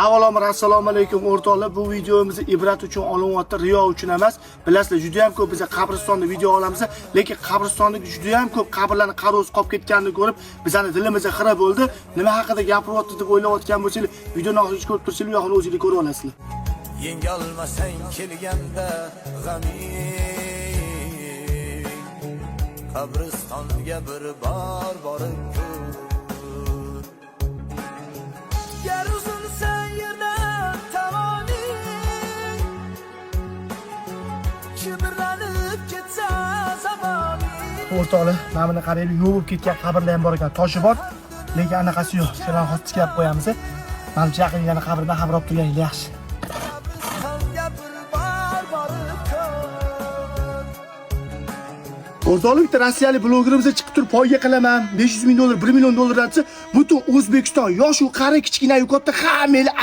Avvalambor, assalomu alaykum, o'rtoqlar. Bu videomizni ibrat uchun olinyapti, riyo uchun emas. Bilasizlar, juda ham ko'p biz qabristonda video olamiz, lekin qabristondagi juda ham ko'p qabrlarni qarovsiz qolib ketganini ko'rib, bizani dilimiz xira bo'ldi. Nima haqida gapiryapti deb o'ylayotgan bo'lsangiz, videoni oxirigacha ko'rib tursanglar, u yoqini o'zinglar ko'rib olasizlar. Yengolmasang kelganda g'aming, qabristonga bir bor borib ko'r. Gar uzilsa yerdan tomoning, kibrlanib ketsa zamoning. O'rtoqlar, mana buni qaranglar, yuvib ketgan qabrlar ham bor ekan. Toshi bor, lekin anaqasi yo'q. Shularni hozir tiklab qo'yamiz. Manimcha, yaqin qabrdan xabar olib turganingiz yaxshi. Qabristonga bir bor borib ko'r. O'rtoqlar, bitta rossiyalik blogerimiz chiqib turib, poyga qilaman, 500 ming dollar, 1 million dollar desa, butun O'zbekiston, yosh u qari, kichkina yu katta, hammanglar